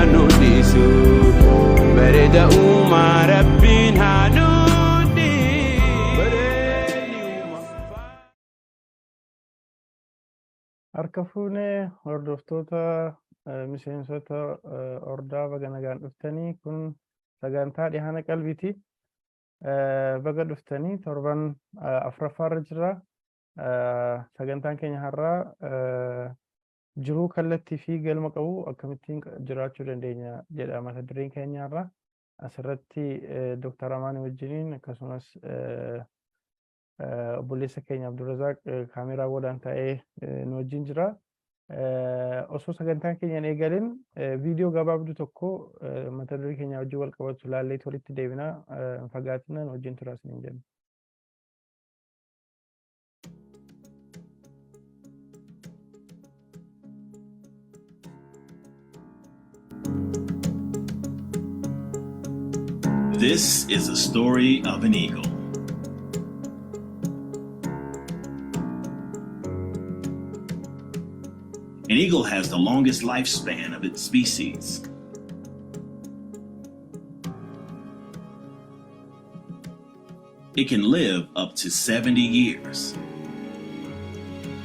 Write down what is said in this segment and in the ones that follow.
haa nu dhiisu. Bareeda uumaa Rabbiin haa nu dhiisu. Bareedni uumaa. Harka fuunee hordoftoota, miseensota ordaa, baga nagaan dhuftanii. Kun sagantaa Dhihaana Qalbiiti. Baga dhuftanii. Torban afuraffaarra jira. Sagantaan keenya har'aa jiruu kallattii fi galma qabu akkamittiin jiraachuu dandeenya jedha mata dureen keenya har'aa. Asirratti Dooktar Amaanii wajjiniin akkasumas obboleessa keenya Abdurrazaaq kaameeraa boodaan taa'ee nu wajjin jira. Osoo sagantaan keenya hin eegalin viidiyoo gabaabduu tokko mata duree keenya wajjin wal qabatu ilaallee walitti deebina. Hin fagaatina, nu wajjin turaa isiniin jenna. This is a story of an eagle. An eagle has the longest lifespan of its species. It can live up to 70 years.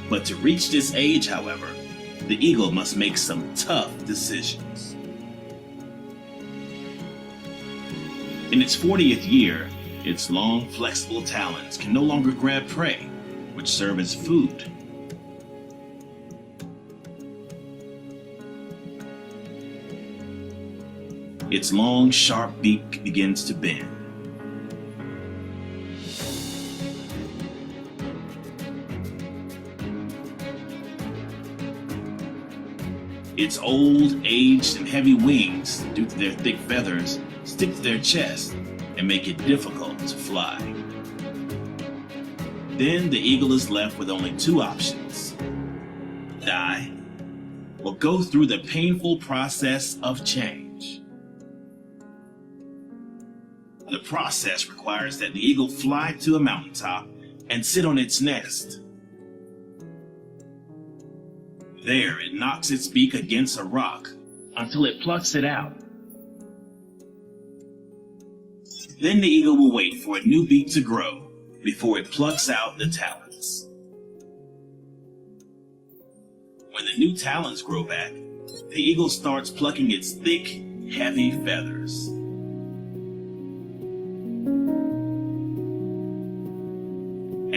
But to reach this age, however, the eagle must make some tough decisions. In its 40th year, its long, flexible talons can no longer grab prey, which serve as food. Its long, sharp beak begins to bend. Its old, aged, and heavy wings, due to their thick feathers, stick to their chest and make it difficult to fly. Then the eagle is left with only two options: die or go through the painful process of change. The process requires that the eagle fly to a mountaintop and sit on its nest. There, it knocks its beak against a rock until it plucks it out. Then the eagle will wait for a new beak to grow before it plucks out the talons. When the new talons grow back, the eagle starts plucking its thick, heavy feathers.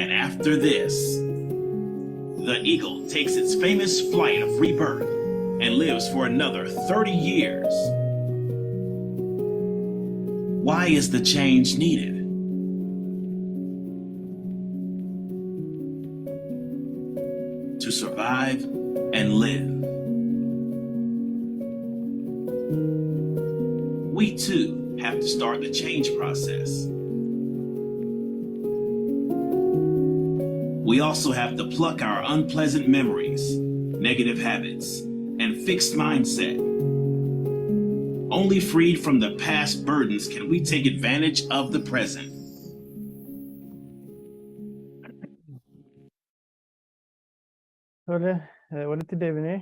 And after this, the eagle takes its famous flight of rebirth and lives for another 30 years. Why is the change needed? To survive and live. We too have to start the change process. We also have to pluck our unpleasant memories, negative habits, and fixed mindset. Only freed from the past burdens can we take advantage of the present. Tole, walitti deebinee,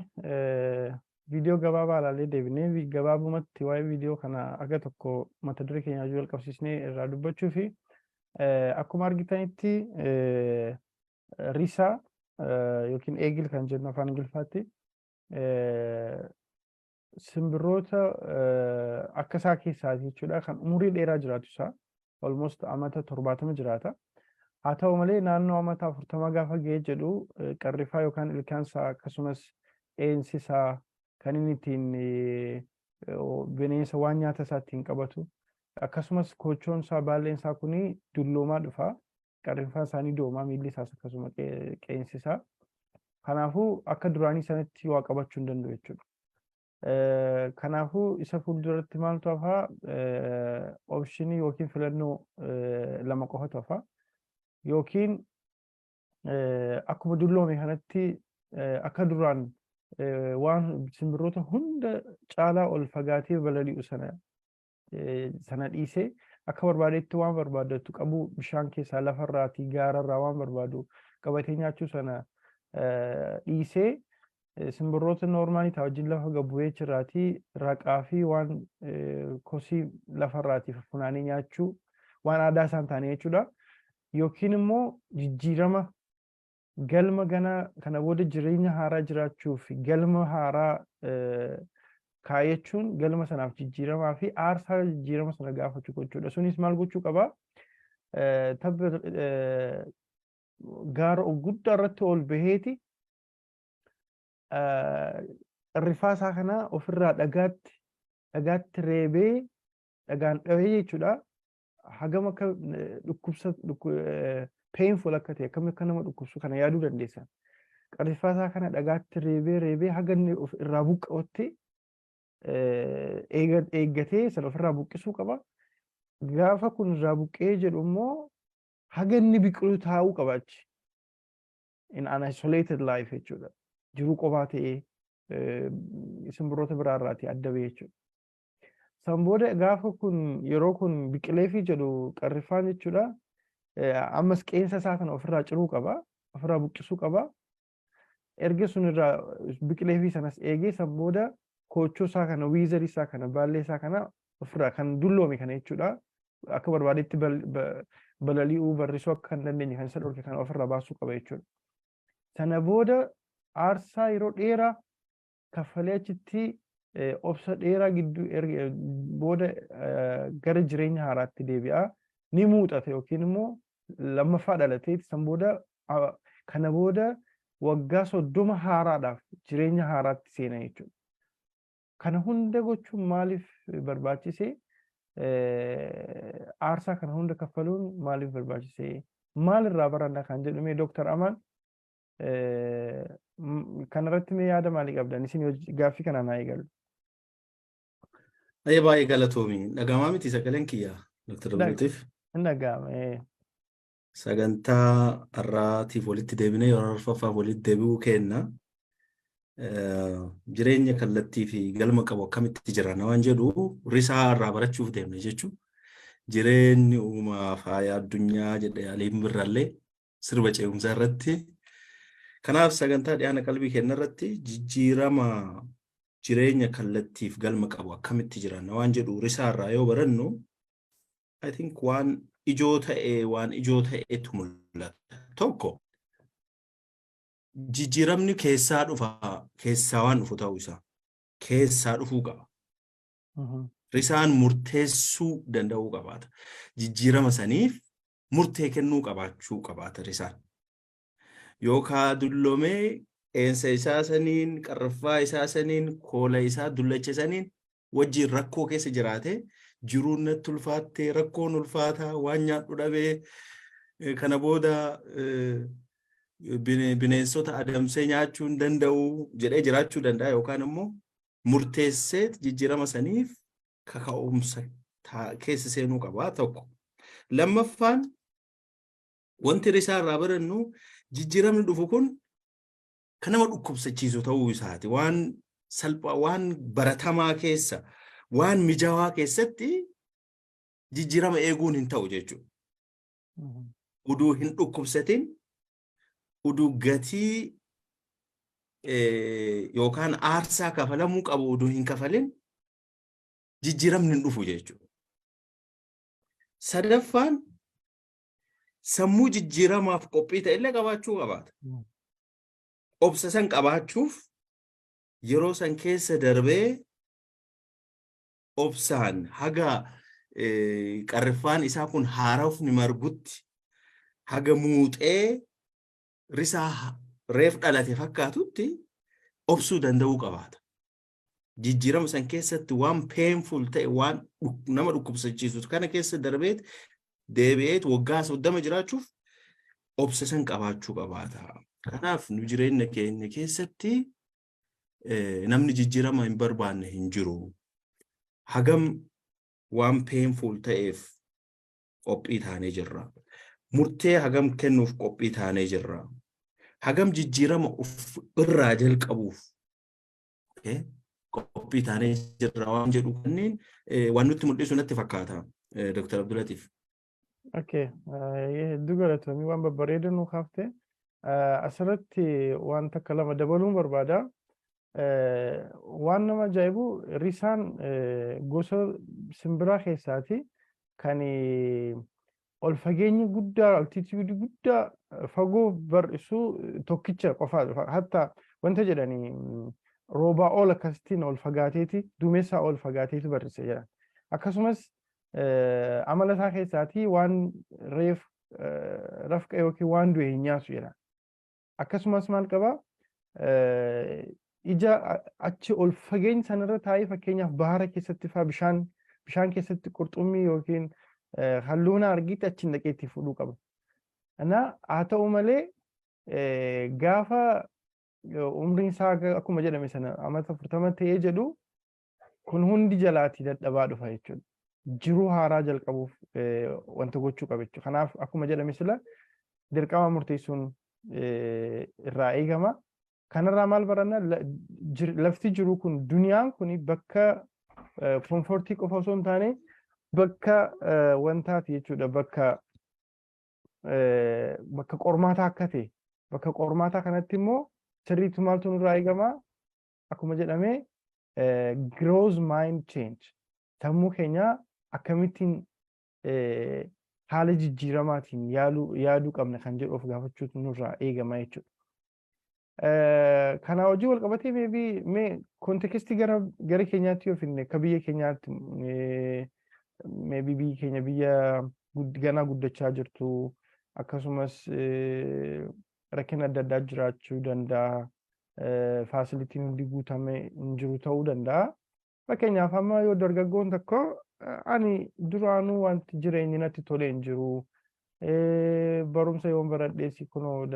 viidiyoo gabaabaa ilaallee deebinee, gabaabumatti waa'ee viidiyoo kana aga tokko mata duree keenya wajjin wal qabsiisnee irraa dubbachuu fi akkuma argitanitti risaa yookiin eagle kan jennu afaan Ingiliffaatti simbirroota akka isaa keessaati jechuudha, kan umurii dheeraa jiraatu. Isaa almost amata 70 jiraata. Haa ta'u malee, naannoo amata 40 gaafa ga'ee jedhu qarrifaa yookaan ilkaan isaa akkasumas qeensi isaa kan inni ittiin bineensa waan nyaata isaa ittiin qabatu akkasumas koochoon isaa, baalleen isaa kuni dulloomaa dhufa. Qarrifaan isaanii doomaa, miilli isaas akkasuma, qeensi isaa. Kanaafuu akka duraanii sanatti waa qabachuu hin danda'u jechuudha. Kanaafuu isa fuulduratti maaltu hafaa? Option yookiin filannoo lama qofatu hafaa. Yookiin akkuma dulloome kanatti akka duraan waan simbirroota hunda caalaa ol fagaatee balali'u sana dhiisee akka barbaadetti waan barbaadatu qabu, bishaan keessaa, lafarraatii, gaararraa waan barbaadu qabatee nyaachuu sana dhiisee Simbirroota normalii ta'a wajjin lafa gabbu'ee jiraatii raqaa fi waan kosii lafarraatii funaanee nyaachuu waan aadaa isaan ta'anii jechuudha. Yookiin immoo jijjiirama galma gana kana booda jireenya haaraa jiraachuuf galma haaraa kaayyachuun galma sanaaf jijjiiramaa fi aarsaa jijjiirama sana gaafachuu gochuudha. Sunis maal gochuu qabaa? Tabba gaara guddaa irratti ol baheeti rifaa isaa kana ofirraa dhagaatti reebee, dhagaan dhawee jechuudha. Hagam akka dhukkubsa, painful akka ta'e, akkam akka nama dhukkubsu kana yaaduu dandeessa. Qarrifaa isaa kana dhagaatti reebee reebee haga inni of irraa buqqa'utti eeggatee sana ofirraa buqqisuu qaba. Gaafa kun irraa buqqee jedhu immoo haga inni biqilu taa'uu qaba achi. In an isolated life jechuudha. Jiruu qofaa ta'ee simbirroota biraarraatii adda bahee jechuudha. San booda gaafa kun yeroo kun biqileefii jedhu qarrifaan jechuudha. Ammas qeensa isaa kana ofirraa ciruu qaba. Ofirraa buqqisuu qaba. Erga sun irraa biqileefii sanas eegee, san booda koochoo isaa kana, weather isaa kana, baallee isaa kana ofirraa kan dulloome kana jechuudha. Akka barbaadetti balali'uu, barrisuu akka hin dandeenye kan isa dhorke kana ofirraa baasuu qaba jechuudha. Sana booda aarsaa yeroo dheeraa kaffalee achitti obsa dheeraa gidduu booda gara jireenya haaraatti deebi'a. Ni muuxata yookiin immoo lammaffaa dhalatee san booda kana booda waggaa 30 haaraadhaaf jireenya haaraatti seena jechuudha. Kana hunda gochuun maaliif barbaachise? Aarsaa kana hunda kaffaluun maaliif barbaachise? Maalirraa baranna kan jedhu mee Dooktar Amaan kanarratti mee yaada maalii qabdan? Isin gaaffii kanaan haa eegallu. Baay'ee baay'ee galatoomi. Dhagamaa miti sagaleen kiyya, Dr. Abdulatiif? Hin dhaga'ama. Sagantaa har'aatiif walitti deebinee yeroo arfaffaaf walitti deebi'uu kenna. Jireenya kallattii fi galma qabu akkamitti jiran waan jedhu risaa irraa barachuuf deemne jechuudha. Jireenyi uumaa faaya addunyaa jedhe Aliin Birrallee sirba ce'umsaa irratti. Kanaaf sagantaa dhiyaana qalbii kenna irratti jijjiirama jireenya kallattiif galma qabu akkamitti jiran waan jedhu risaa irraa yoo barannu, I think waan ijoo ta'etu mul'ata. Tokko, jijjiiramni keessaa dhufa, keessaa waan dhufu ta'uu isaa, keessaa dhufuu qaba. Risaan murteessuu danda'uu qabaata. Jijjiirama saniif murtee kennuu qabaachuu qabaata risaan. Yookaan dulloomee qeensa isaa saniin, qarraffaa isaa saniin, koola isaa dullacha saniin wajjin rakkoo keessa jiraate, jiruun natti ulfaattee, rakkoon ulfaataa, waan nyaadhu dhabee, kana booda bineensota adamsee nyaachuu hin danda'u jedhee jiraachuu danda'a, yookaan immoo murteessee jijjiirama saniif kaka'umsa keessa seenuu qaba tokko. Lammaffaan, wanti risaa irraa barannu jijjiiramni dhufu kun kan nama dhukkubsachiisu ta'uu isaati. Waan salphaa, waan baratamaa keessa, waan mijaawaa keessatti jijjiirama eeguun hin ta'u jechuudha. Uduu hin dhukkubsatin, uduu gatii yookaan aarsaa kafalamuu qabu uduu hin kafalin jijjiiramni hin dhufu jechuudha. Sadaffaan, sammuu jijjiiramaaf qophii ta'e illee qabaachuu qabaata. Obsa san qabaachuuf yeroo san keessa darbee obsaan haga qarriffaan isaa kun haarofni margutti, haga muuxee risaa reef dhalate fakkaatutti obsuu danda'uu qabaata. Jijjiirama san keessatti waan painful ta'e, waan nama dhukkubsachiisu kana keessa darbeet deebi'eet waggaa 30 jiraachuuf obsa san qabaachuu qabaata. Kanaaf nu jireenya keenya keessatti namni jijjiirama hin barbaanne hin jiru. Hagam waan painful ta'eef qophii taanee jirra? Murtee hagam kennuuf qophii taanee jirra? Hagam jijjiirama of irraa jalqabuuf qophii taanee jirra waan jedhu kanneen waan nutti mul'isu natti fakkaata, Dr. Abdulatiif. Okay, hedduu galatoomii, waan babbareeda nu kaafte. Asirratti waan takka lama dabaluun barbaada. Waan nama ajaa'ibu, risaan gosa simbiraa keessaati kan ol fageenya guddaa, altitude guddaa, fagoo bar'isuu tokkicha qofaadha. Hatta wanta jedhanii roobaa ol akkasittiin ol fagaateeti, duumessaa ol fagaateeti bar'ise jedhan. Akkasumas amala isaa keessaatii waan reef rafqa yookiin waan du'e hin nyaatu jedhan. Akkasumas maal qabaa? Ija achi ol fageenya sanarra taa'ee, fakkeenyaaf bahara keessatti faa, bishaan keessatti qurxummii yookiin halluuna argitti achiin dhaqee itti fuudhuu qaba. Kana haa ta'u malee, gaafa umriin isaa akkuma jedhame sana amata 40 ta'ee jedhu, kun hundi jalaatii dadhabaa dhufa jechuudha. Jiruu haaraa jalqabuuf wanta gochuu qaba jechuudha. Kanaaf akkuma jedhame sila dirqama murteessuun irraa eegama. Kanarraa maal baranna? Lafti jiru kun, duniyaan kun bakka comfort qofa osoo hin taane bakka wantaati jechuudha. Bakka qormaataa akka ta'e, bakka qormaataa kanatti immoo sirriitti maaltu nurraa eegama? Akkuma jedhame, growth mind change, sammuu keenya akkamittiin haala jijjiiramaatiin yaaduu qabna kan jedhu of gaafachuutu nurraa eegama jechuudha. Kana hojii wal qabatee, maybe mee context gara keenyaatti yoo finne, akka biyya keenyaatti, maybe biyyi keenya biyya ganaa guddachaa jirtu, akkasumas rakkina adda addaa jiraachuu danda'a. Facilityn hundi guutamee hin jiru ta'uu danda'a. Fakkeenyaaf amma yoo dargaggoon tokko, ani duraanuu wanti jireenyi natti tolee hin jiru, barumsa yoon baradheesi kunoo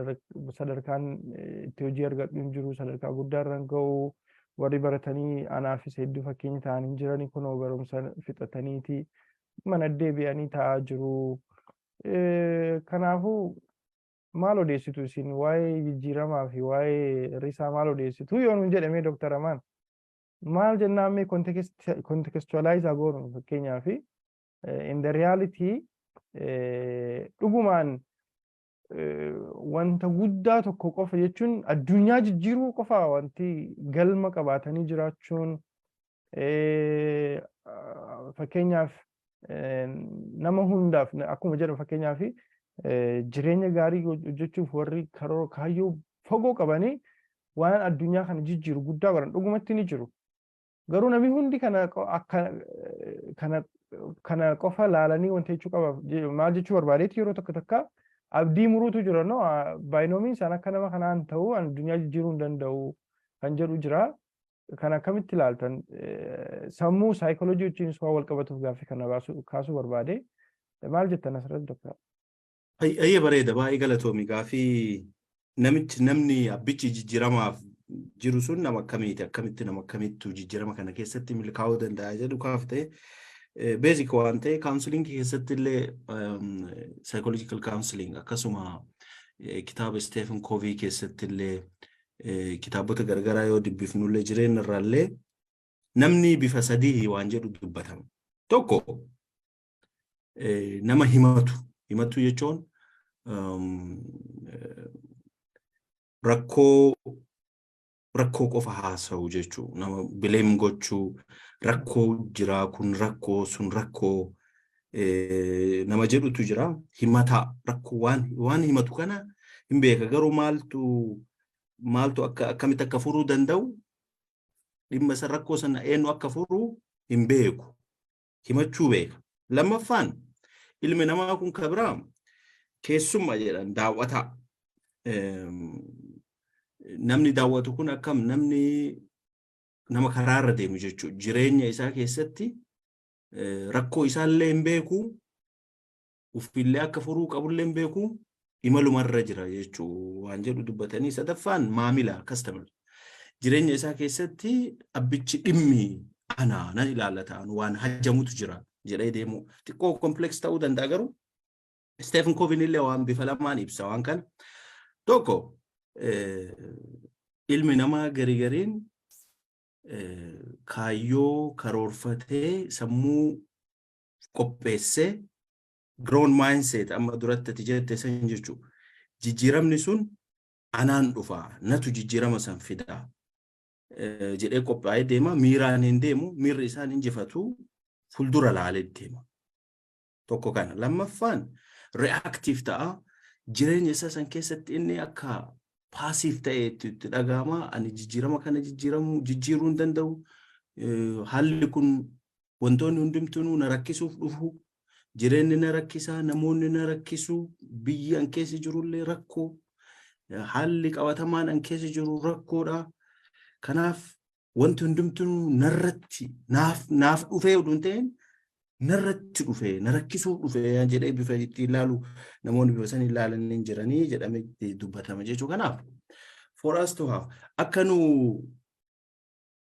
sadarkaan itti hojii argadhu hin jiru, sadarkaa guddaa irra hin ga'u, warri baratanii anaafis hedduu fakkeenya ta'anii hin jiranii, kunoo barumsa fixataniiti mana deebi'anii taa'aa jiru. Kanaafuu maal odeessitu isin waa'ee jijjiiramaa fi waa'ee risaa maal odeessitu yoo nuun jedhamee, Dooktar Amaan, maal jennaan? Mee contextualize goonu. Fakkeenyaa fi in the reality, dhugumaan wanta guddaa tokko qofa jechuun addunyaa jijjiiruu qofa wanti galma qabaatanii jiraachuun, fakkeenyaaf nama hundaaf akkuma jedhamu, fakkeenyaaf jireenya gaarii hojjechuuf warri karoora kaayyoo fagoo qabanii waan addunyaa kana jijjiiru guddaa godhan dhugumatti ni jiru. Garuu namni hundi kana akka kana qofa laalanii wanta jechuu qaba, maal jechuu barbaadeetti, yeroo tokko tokko abdii muruutu jira, no baayinoomiin isaan akka nama kanaan ta'uu addunyaa jijjiiruu hin danda'u kan jedhu jira. Kan akkamitti ilaaltan? Sammuu saayikooloojii wajjin waan wal qabatuuf gaaffii kana kaasuu barbaade. Maal jettan asirratti, Doktar? Ayyee, bareeda, baay'ee galatoomi. Gaaffii namichi, namni abbichi jijjiiramaaf jiru sun nama akkamiiti, akkamitti, nama akkamittu jijjiirama kana keessatti milkaa'uu danda'a jedhu kaaf ta'e, basic waan ta'e, counseling keessatti illee, psychological counseling, akkasuma kitaaba Stephen Covey keessatti illee, kitaabota garagaraa yoo dubbifnullee, jireenya irraallee namni bifa sadii waan jedhu dubbatama. Tokko nama himatu. Himatu jechuun rakkoo qofa haasa'u jechuu, nama blame gochuu, rakkoo jiraa kun, rakkoo sun, rakkoo nama jedhutu jira. Himataa, rakkoo waan himatu kana hin beeka, garuu maaltu akka akkamitti akka furuu danda'u, dhimma isa rakkoo sana eenyu akka furu hin beeku, himachuu beeka. Lammaffaan ilmi namaa kun ka biraa keessumma jedhan, daawwataa. Namni daawwatu kun akkam? Namni nama karaarra deemu jechuudha. Jireenya isaa keessatti rakkoo isaallee hin beeku, uffillee akka furuu qabullee hin beeku, imalumarra jira jechuu waan jedhu dubbatanii. Sadaffaan maamila, customer. Jireenya isaa keessatti abbichi dhimmi ana nan ilaallata, waan hajamutu jira jedhee deemu. Xiqqoo complex ta'uu danda'a, garuu Stephen Covey illee waan bifa lamaan ibsa waan kana. Tokko, ilmi namaa garii gariin kaayyoo karoorfatee, sammuu qopheessee, grown mindset amma duratti ati jette san jechuudha. Jijjiiramni sun anaan dhufa, natu jijjiirama san fida. Jedhee qophaa'ee deema. Miiraan hin deemu, miirri isaan injifatu, fuuldura laalee deema. Tokko kana. Lammaffaan reactive ta'a. Jireenya isaa san keessatti inni akka passive ta'e itti dhaga'ama. Ani jijjiirama kana jijjiiramuu jijjiiruu hin danda'u. Haalli kun, wantoonni hundumtuu na rakkisuuf dhufu. Jireenyi na rakkisaa, namoonni na rakkisu, biyyi an keessa jirullee rakkoo. Haalli qabatamaan an keessa jiru rakkoodha. Kanaaf wanti hundumtuu narratti naaf dhufee oduu hin ta'in, narratti dhufee na rakkisuuf dhufee jedhee bifa itti ilaalu, namoonni bifa san ilaalan hin jiranii jedhamee dubbatama jechuudha. Kanaaf for us to have, akka nu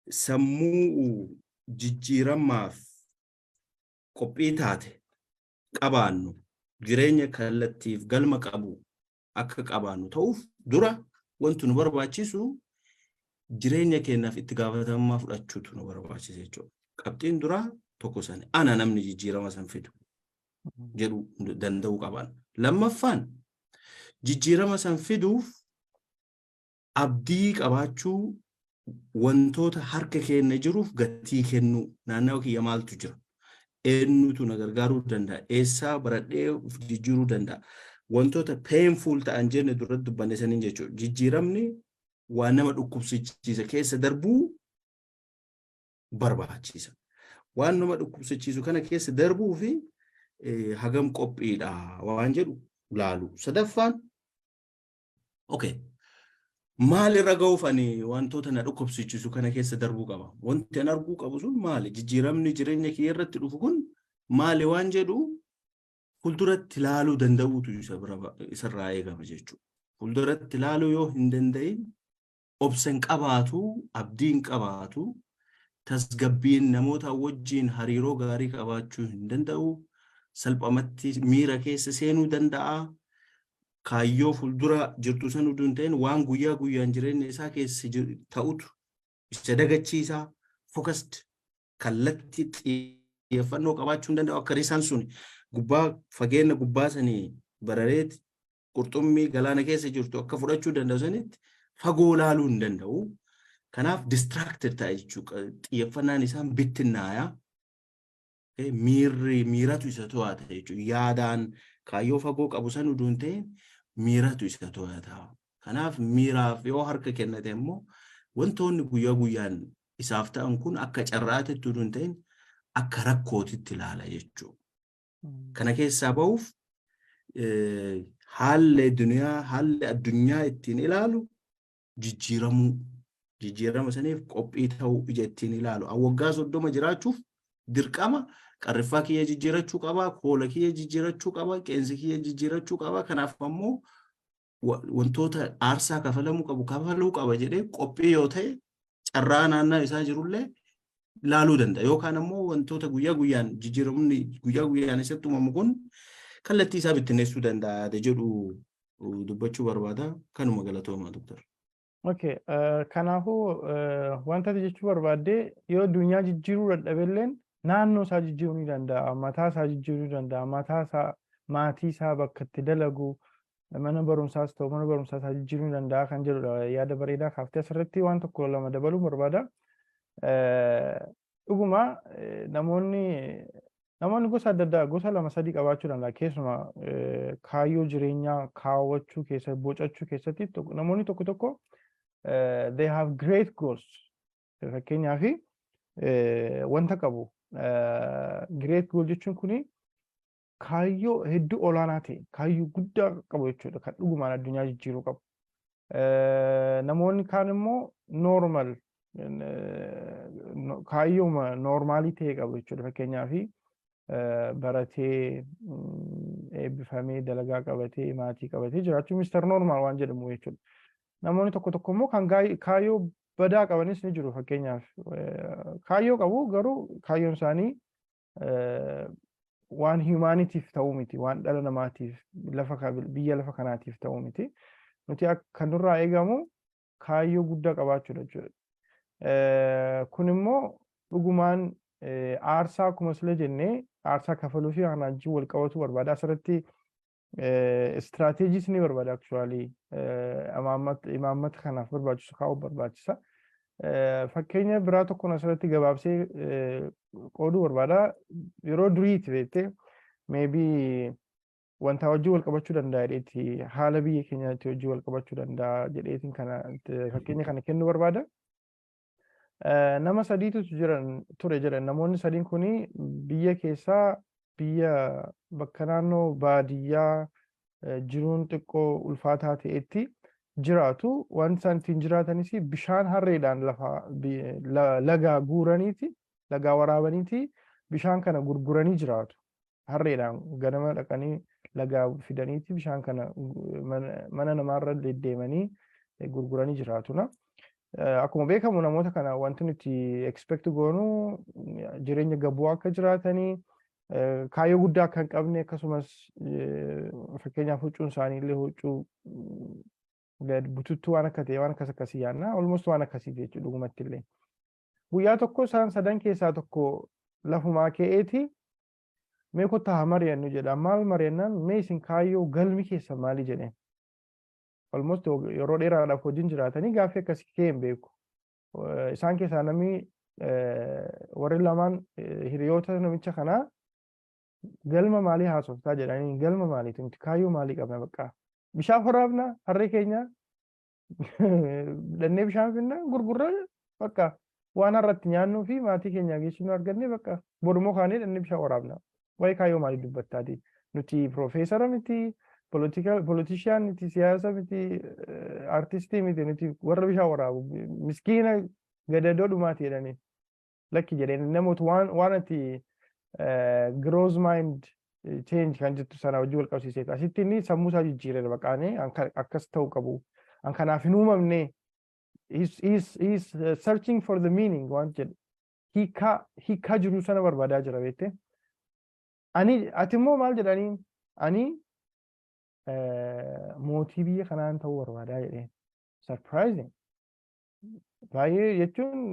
sammuu jijjiiramaaf qophii taate qabaannu, jireenya kallattiif galma qabu akka qabaannu ta'uuf dura, wanti nu barbaachisu jireenya keenyaaf itti gaafatamummaa fudhachuutu nu barbaachisa jechuudha. Qabxiin duraa tokko sani, ana namni jijjiirama san fidu jedhu danda'uu qaban. Lammaffaan, jijjiirama san fiduuf abdii qabaachuu, wantoota harka keenya jiruuf gatii kennuu. Naannawa kiyya maaltu jira? Eenyutu na gargaaruu danda'a? Eessaa baradhee of jijjiiruu danda'a? Wantoota painful ta'an jenne duratti dubbanne saniin jechuudha. Jijjiiramni waan nama dhukkubsachiisa keessa darbuu barbaachisa. Waan nama dhukkubsachiisu kana keessa darbuu fi hagam qophiidha waan jedhu laalu. Sadaffaan, okay, maal irra ga'uuf ani wantoota na dhukkubsachiisu kana keessa darbuu qaba? Wanti an arguu qabu sun maali? Jijjiiramni jireenya kiyya irratti dhufu kun maali waan jedhu fuulduratti ilaaluu danda'uutu isarraa eegama jechuudha. Fuulduratti ilaaluu yoo hin danda'in, obsa hin qabaatu, abdii hin qabaatu, tasgabbiin namoota wajjin hariiroo gaarii qabaachuu hin danda'u, salphamatti miira keessa seenuu danda'a. Kaayyoo fuuldura jirtu san utuu hin ta'in, waan guyyaa guyyaan jireenya isaa keessa ta'utu isa dagachiisa. Focused, kallattii xiyyeeffannoo qabaachuu hin danda'u. Akka risaan sun gubbaa, fageenya gubbaa sanii barareeti qurxummii galaana keessa jirtu akka fudhachuu danda'u sanitti fagoo laaluu hin danda'u. Kanaaf distracted ta'a jechuudha. Xiyyeeffannaan isaan bittinnaaya. Miirri, miiratu isa to'ata jechuudha. Yaadaan kaayyoo fagoo qabu san utuu hin ta'in, miiratu isa to'ata. Kanaaf miiraaf yoo harka kennate immoo, wantoonni guyyaa guyyaan isaaf ta'an kun akka carraatitti utuu hin ta'in, akka rakkootitti ilaala jechuudha. Kana keessaa bahuuf haalli duniyaa, haalli addunyaa ittiin ilaalu jijjiiramuu, jijjiirama saniif qophii ta'uu, ija ittiin ilaalu. Waggaa 30 jiraachuuf dirqama qarriffaa kiyya jijjiirachuu qaba, koola kiyya jijjiirachuu qaba, qeensi kiyya jijjiirachuu qaba. Kanaaf ammoo wantoota aarsaa kafalamuu qabu kafaluu qaba jedhee qophii yoo ta'e, carraa naannoo isaa jirullee laaluu danda'a. Yookaan ammoo wantoota guyyaa guyyaan, jijjiiramni guyyaa guyyaan isatti uumamu kun kallattii isaa bittinneessuu danda'a jedhu dubbachuu barbaada. Kanuma, galatooma, doktor. Okay, kanaafuu wanta ati jechuu barbaaddee, yoo addunyaa jijjiiruu dadhabelleen naannoo isaa jijjiiruu ni danda'a, mataa isaa jijjiiruu ni danda'a, mataa isaa, maatii isaa, bakka itti dalagu, mana barumsaas ta'u mana barumsaa isaa jijjiiruu ni danda'a kan jedhudha. Yaada bareedaa kaaftee asirratti waan tokko lama dabaluu barbaada. Dhuguma namoonni gosa adda addaa, gosa lama sadii qabaachuu danda'a. Keessumaa kaayyoo jireenyaa kaawwachuu keessatti, bocachuu keessatti, namoonni tokko tokko they have great goals. Fakkeenyaaf wanta qabu, great goal jechuun kuni kaayyoo hedduu olaanaa ta'e, kaayyoo guddaa qabu jechuudha, kan dhugumaan addunyaa jijjiiruu qabu. Namoonni kaan immoo normal, kaayyoo normalii ta'e qabu jechuudha. Fakkeenyaaf baratee eebbifamee, dalagaa qabatee, maatii qabatee jiraachuu, Mister Normal waan jedhamu jechuudha. Namoonni tokko tokko immoo kan kaayyoo badaa qabanis ni jiru. Fakkeenyaaf kaayyoo qabu, garuu kaayyoon isaanii waan humanityiif ta'uu miti, waan dhala namaatiif, lafa, biyya lafa kanaatiif ta'uu miti. Nuti kan nurraa eegamu kaayyoo guddaa qabaachuudha jechuudha. Kun immoo dhugumaan aarsaa, akkuma sila jennee, aarsaa kafaluu fi kana wajjin wal qabatu barbaada. Asirratti strategyis ni barbaada, actually imaammata kanaaf barbaachisu kaa'uu barbaachisa. Fakkeenya biraa tokkoon asirratti gabaabsee qooduu barbaada. Yeroo duriiti beektee, maybe wanta wajjin wal qabachuu danda'a jedheeti, haala biyya keenyaatti wajjin wal qabachuu danda'a jedheetiin kana fakkeenya kana kennuu barbaada. Nama sadiitu jiran ture jedhan. Namoonni sadiin kuni biyya keessaa, biyya bakka naannoo baadiyyaa jiruun xiqqoo ulfaataa ta'etti jiraatu. Wanti isaan ittiin jiraatanis bishaan harreedhaan lafa lagaa guuraniiti, lagaa waraabaniiti, bishaan kana gurguranii jiraatu. Harreedhaan ganama dhaqanii lagaa fidaniiti, bishaan kana mana namaarra deddeemanii gurguranii jiraatu. Akkuma beekamu, namoota kana wanti nuti expect goonu jireenya gabuu akka jiraatanii, kaayyoo guddaa akka hin qabne, akkasumas fakkeenyaaf huccuun isaanii illee huccuu bututtuu waan akka ta'e, waan akkas akkasii yaadna, almost waan akkasii jechuudha dhugumatti illee. Guyyaa tokko isaan sadan keessaa tokko lafumaa ka'eeti, "Mee kottaa haa mari'annu," jedha. Maal mari'annaan, "Mee isin kaayyoo galmi keessan maali?" jedheen. Almost yeroo dheeraadhaaf wajjin jiraatanii gaaffii akkasii ka'ee hin beeku. Isaan keessaa namni warri lamaan hiriyoota namicha kanaa, "Galma maalii haasoftaa?" jedhanii. "Galma maaliiti? Nuti kaayyoo maalii qabna? Bakka bishaan waraabna, harree keenya dhannee bishaan finna, gurgurra, bakka waan har'atti nyaannuu fi maatii keenya geessinu arganne, bakka borumoo kaanee dhannee bishaan waraabna. Waa'ee kaayyoo maalii dubbattaati? Nuti piroofeesara miti, politician miti, siyaasa miti, artistii miti, nuti warra bishaan waraabu, miskiina gadadoo dhumaati," jedhanii. "Lakki," jedheen, "namoota waan ati growth mind change kan jettu sana wajjin wal qabsiiseet asitti inni sammuu isaa jijjiireera. Baqaanee akkas ta'uu qabu, an kanaaf hin uumamne." He's searching for the meaning waan jedhu, hiikaa jiru sana barbaadaa jira beekte. Ani ati immoo maal jedhanii? "Ani mootii biyya kanaan ta'uu barbaadaa," jedheen. Surprising baay'ee jechuun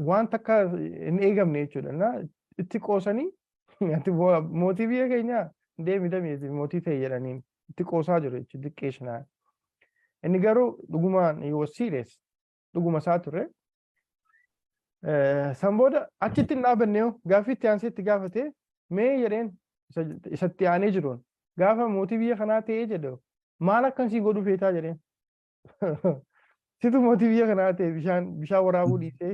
waan takka hin eegamne jechuudha. Na itti qoosanii, "Ati mootii biyya keenyaa deemi deemi, mootii ta'e," jedhaniin itti qoosaa jiru jechuudha, xiqqeessinaa. Inni garuu dhugumaan, he was serious, dhuguma isaa ture. San booda achitti hin dhaabanne. Gaaffii itti aansee itti gaafate, "Mee," jedheen, isatti aanee jiruun, "gaafa mootii biyya kanaa ta'ee jedhu maal akkansii godhu feetaa?" jedheen. "Situ mootii biyya kanaa ta'e, bishaan waraabuu dhiisee,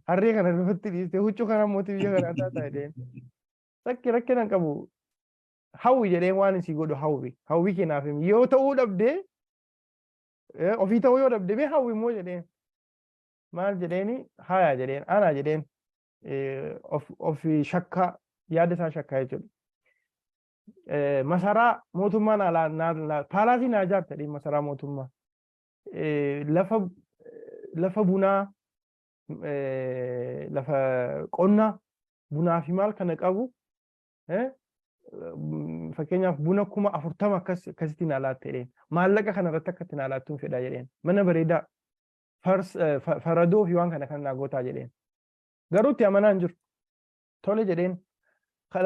harree kana lafatti dhiisee, huccuu kana mootii biyya kanaa taataa?" jedheen. "Sakki rakkina hin qabu, hawwi," jedheen, "waan isii godhu hawwi, hawwi kennaaf himi. Yoo ta'uu dhabdee, ofii ta'uu yoo dhabde, mee hawwi immoo," jedheen. "Maal?" jedheeni. "Haya," jedheen, "ana," jedheen, of shakkaa, yaada isaa shakkaa jechuudha. "Masaraa mootummaa naa palace naa ijaarta," jedheen, "masaraa mootummaa. Lafa bunaa, lafa qonnaa bunaa fi maal kana qabu, fakkeenyaaf buna 40,000 akkas akkasitti naa laatte," jedheen. "Maallaqa kana irratti akka itti naa laattuun fedha," jedheen. "Mana bareedaa, faradoo fi waan kana kan naa gootaa," jedheen. Garuu itti amanaa hin jiru. "Tole," jedheen.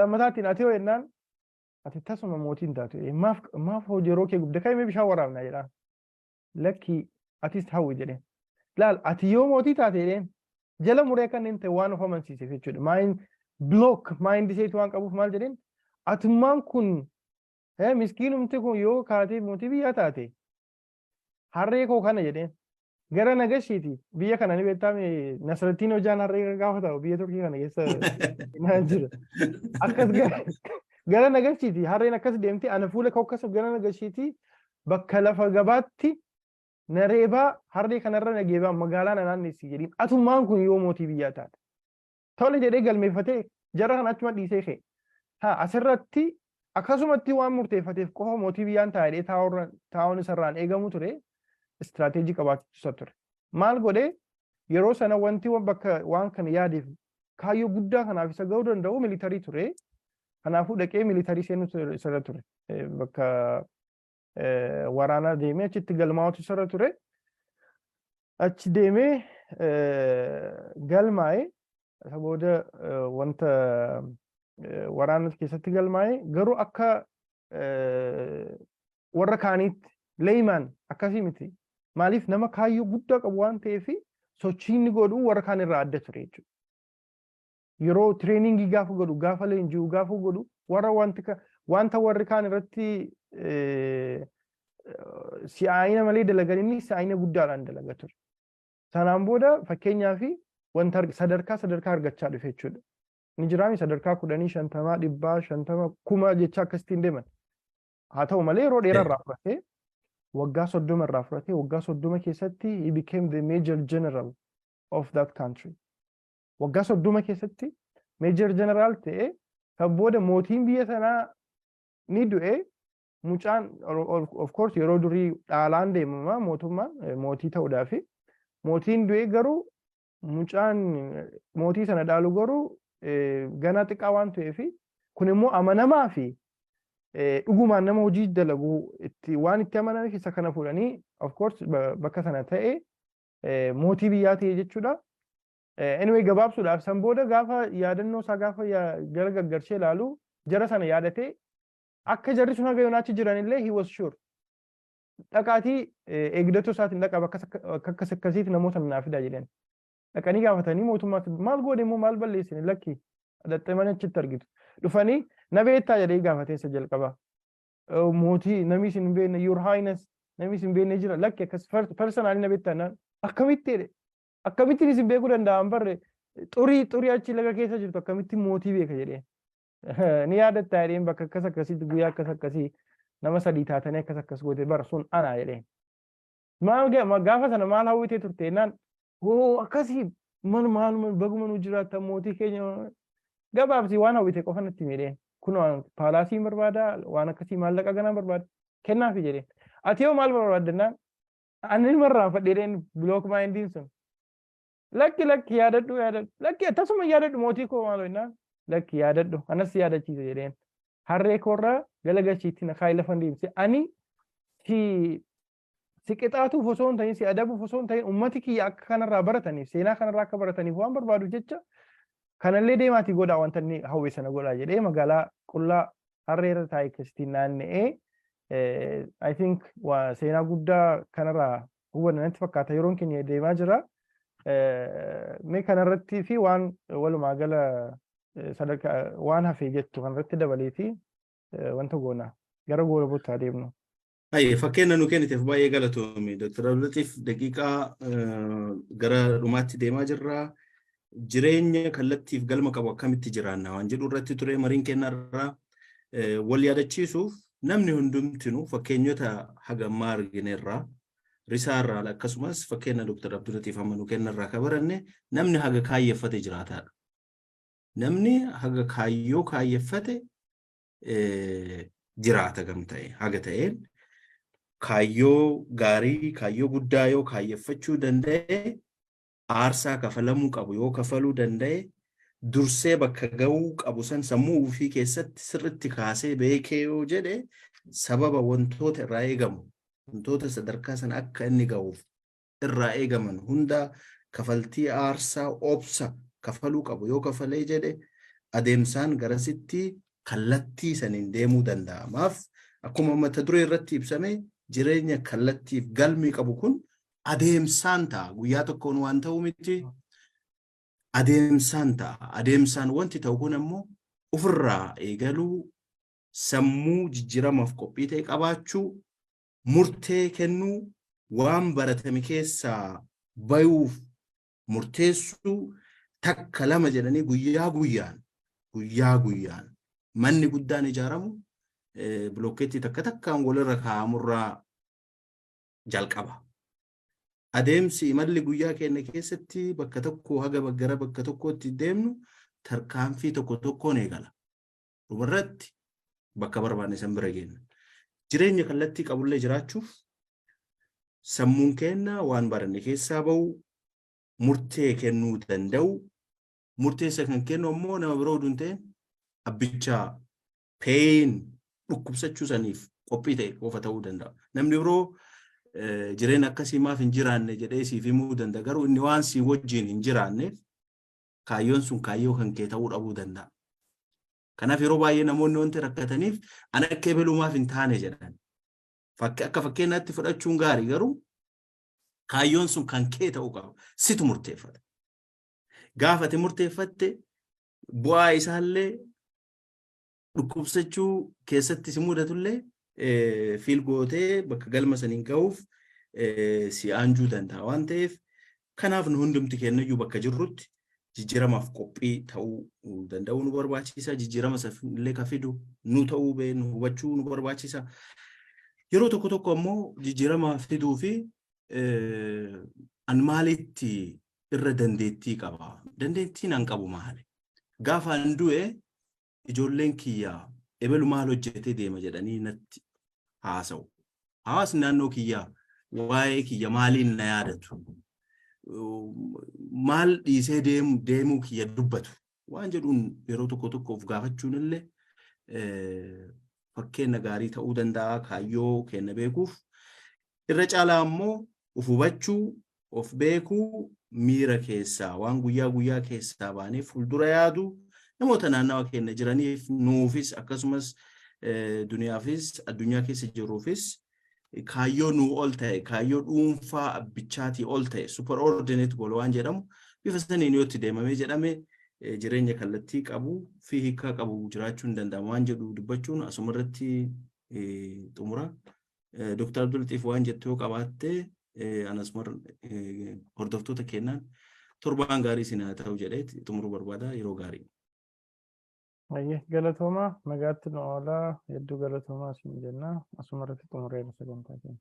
Lammataatiin, "Ati yoo?" jennaan, "Ati tasuma mootii hin taatu," jedheen. "Maaf yeroo kee gubde? Ka'imee bishaan waraabna," jedhaan. "Lakki, atis hawwi," jedheen. "Laal, ati yoo mootii taate," jedheen. Jala muree akka inni ta'e waan of amansiiseef jechuudha. Mind block mind iseetu waan qabuuf, maal jedheen? "Atummaan kun, miskiinumti kun yoo kaatee mootii biyyaa taate, harree koo kana," jedheen. "Gara nagashiiti biyya kana ni beektaa, Nasrattiin hojaan harree gaafa ta'u biyya Turkii kana keessa naan jira. Akkas gara nagashiiti harreen akkas deemti, ana fuula koo akkas gara nagashiiti, bakka lafa gabaatti na reebaa, harree kanarra na geebaa, magaalaa na naannessi," jedhiin, "atummaan kun yoo mootii biyyaa taate." "Tole," jedhee galmeeffatee jara kana achuma dhiisee ka'e. Haa, asirratti akkasumatti waan murteeffateef qofa mootii biyyaan taa'ee taa'uun isarraan eegamu ture, istiraateejii qabaachuu ture. Maal godhee? Yeroo sana wanti bakka waan kana yaadeef kaayyoo guddaa kanaaf isa ga'uu danda'u military ture. Kanaafuu dhaqee military seenuu isarra ture. Bakka waraanaa deemee achitti galmaa'utu isarra ture. Achi deemee galmaa'ee, isa booda wanta waraana keessatti galmaa'ee, garuu akka warra kaaniitti layman akkasii miti. Maaliif? Nama kaayyoo guddaa qabu waan ta'eef Sochii inni godhu warra kaan irraa adda ture jechuudha. Yeroo trainingii gaafa godhu, gaafa leenji'u gaafa godhu, warra wanta warri kaan irratti si'aayina malee dalagan, inni si'aayina guddaadhaan dalaga ture. Sanaan booda fakkeenyaa fi wanta sadarkaa sadarkaa argachaa dhufe jechuudha. Ni jiraami sadarkaa 10, 50, 100, 50, 1000 jecha akkasittiin deeman. Haa ta'u malee yeroo dheeraa irraa fudhatee, waggaa 30 irraa fudhatee, waggaa 30 keessatti he became the major general of that country. Waggaa 30 keessatti major general ta'ee, kan booda mootiin biyya sanaa ni du'e. Mucaan, of course, yeroo durii dhaalaan deemama mootummaan mootii ta'uudhaafi. Mootiin du'e, garuu mucaan mootii sana dhaalu garuu ganaa xiqqaa waan ta'eef, kun immoo amanamaa fi dhugumaan nama hojii dalagu itti waan itti amananiif, isa kana fuudhanii, of course, bakka sana ta'e mootii biyyaa ta'e jechuudha. Anyway, gabaabsuudhaaf, san booda gaafa yaadannoo isaa gaafa gara gaggarshee ilaalu, jara sana yaadatee, akka jarri sun haga yoonaachi jiran illee he was sure. Dhaqaatii eegdotoo isaatiin dhaqa, bakka akkas akkasiitti namoota naa fidaa jedhan. Dhaqanii gaafatanii, mootummaatti maal goone immoo, maal balleessine? Lakki, dhaxxee achitti argitu. Dhufanii na beektaa jedhee gaafatee isa jalqaba. Mootii namni isin hin beekne, your highness, namni isin hin beekne jira? Lakki, akkas personally na beektaa naan akkamitti jedhe. Akkamittiin isin beekuu danda'an barre, xurii xurii achi laga keessa jirtu akkamitti mootii beeka jedhee. Ni yaadatta jedheen, bakka akkas akkasiitti guyyaa akkas akkasii nama sadii taatanii akkas akkas goote bara sun ana jedheen. Maal gaafa sana maal hawwitee turte jennaan, hoo akkasii maal maal baguma nu jiraattan mootii keenya, gabaabsi waan hawwite qofa natti himi. Kun palaceii barbaada, waan akkasii, maallaqa ganaa barbaada kennaafi jedheen. Ati yoo maal barbaadda? Ani marraanfadhe jedheen, block mindiin sun. Lakki, lakki, yaadadhu, yaadadhu, lakki, tasuma yaadadhu mootii koo, maal jennaan, lakki, yaadadhu, anas yaadachiise jedheen. Harree koorraa galagalchiitti na kaayii lafa deemse, ani si qixaatuuf osoo hin ta'in, si adabuuf osoo hin ta'in, ummati kiyya akka kanarraa barataniif, seenaa kanarraa akka barataniif waan barbaadu jecha, kanallee deemaatii godhaa, wanta inni hawwe sana godhaa jedhee, magaalaa qullaa harree irra taa'ee akkasittiin naanna'ee. I think seenaa guddaa kanarraa hubanna natti fakkaata. Yeroon keenya deemaa jira. Mee kanarratti fi waan walumaa gala sadarkaa waan hafee jettu kanarratti dabaleeti wanta goona gara goolabuutti adeemnu. Hayyee, fakkeenya nu kenniteef baay'ee galatoomi. Dr. Abdulatiif, daqiiqaa gara dhumaatti deemaa jirra. Jireenya kallattiif galma qabu akkamitti jiraanna waan jedhu irratti ture mariin kennarraa. Wal yaadachiisuuf, namni hundumtinuu fakkeenyota hagammaa arginerraa, risaarraa, akkasumas fakkeenya Dr. Abdulatiif amma nu kennarraa ka baranne, namni haga kaayyeffate jiraataadha. Namni haga kaayyoo kaayyeffate jiraata gam ta'e haga ta'een, kaayyoo gaarii, kaayyoo guddaa yoo kaayyeffachuu danda'e, aarsaa kafalamuu qabu yoo kafaluu danda'e, dursee bakka ga'uu qabu san sammuu ofii keessatti sirritti kaasee beekee yoo jedhe, sababa wantoota irraa eegamu, wantoota sadarkaa sana akka inni ga'uuf irraa eegaman hunda, kafaltii aarsaa obsa kafaluu qabu yoo kafalee jedhe, adeemsaan garasitti kallattii saniin deemuu danda'amaaf. Akkuma mata duree irratti ibsame, jireenya kallattiif galmi qabu kun adeemsaan ta'a. Guyyaa tokkoon waan ta'u miti. Adeemsaan ta'a. Adeemsaan wanti ta'u kun ammoo ofirraa eegaluu, sammuu jijjiiramaaf qophii ta'e qabaachuu, murtee kennuu, waan baratame keessaa bayuuf murteessuu, takka lama jedhanii guyyaa guyyaan, guyyaa guyyaan manni guddaan ijaaramu bilookeetii takka takkaan walirra kaa'amurraa jalqaba. Adeemsi imalli guyyaa keenya keessatti bakka tokko haga gara bakka tokkootti deemnu tarkaanfii tokko tokkoon eegala. Dhumarratti bakka barbaanne san bira geenna. Jireenya kallattii qabullee jiraachuuf sammuun keenya waan baranne keessaa bahu, murtee kennuu danda'u, murteessa kan kennu ammoo nama biroo oduu hin ta'in abbichaa pain dhukkubsachuu saniif qophii ta'e qofa ta'uu danda'a. Namni biroo jireenya akkasii maaf hin jiraanne jedhee siif himuu danda'a. Garuu inni waan si wajjin hin jiraanneef kaayyoon sun kaayyoo kan kee ta'uu dhabuu danda'a. Kanaaf yeroo baay'ee namoonni wanti rakkataniif ana akka ebelumaaf hin taane jedhan. Akka fakkeenyaatti fudhachuun gaarii, garuu Kaayyoon sun kan kee ta'uu qaba. Situ murteeffata. Gaafa ati murteeffatte, bu'aa isaallee, dhukkubsachuu keessatti si mudatullee feel gootee bakka galma saniin gahuuf si aanjuu danda'a waan ta'eef, kanaaf nu hundumti kennayyuu bakka jirrutti jijjiiramaaf qophii ta'uu danda'uu nu barbaachisa. Jijjiirama illee ka fidu nu ta'uu beeknu hubachuu nu barbaachisa. Yeroo tokko tokko ammoo jijjiirama fiduu fi an maalitti irra dandeettii qaba? Dandeettiin an qabu maali? Gaafa an du'e ijoolleen kiyyaa ebelu maal hojjetee deema jedhanii natti haasa'u? Hawaasni naannoo kiyyaa waa'ee kiyya maaliin na yaadatu? Maal dhiisee deemuu kiyya dubbatu? Waan jedhuun yeroo tokko tokko of gaafachuun illee fakkeenya gaarii ta'uu danda'a kaayyoo kenna beekuuf. Irra caalaa ammoo of hubachuu, of beekuu, miira keessaa, waan guyyaa guyyaa keessaa baanee fuuldura yaadu, namoota naannawa keenya jiraniif, nuufis, akkasumas duniyaafis, addunyaa keessa jiruufis kaayyoo nuu ol ta'e, kaayyoo dhuunfaa abbichaatii ol ta'e, superordinate goal waan jedhamu, bifa saniin yoo itti deemamee jedhame jireenya kallattii qabu fi hiikaa qabu jiraachuu hin danda'ama waan jedhu dubbachuun asuma irratti xumura. Dr. Abdul waan jettu yoo qabaatte, anas hordoftoota kennaan torbaan gaarii isin haa ta'u jedhee xumuruu barbaada. Yeroo gaarii. Ayyee, galatoomaa, nagaatti nu oolaa. Hedduu galatoomaa isin jenna. Asuma irratti xumureera sagantaa keenya.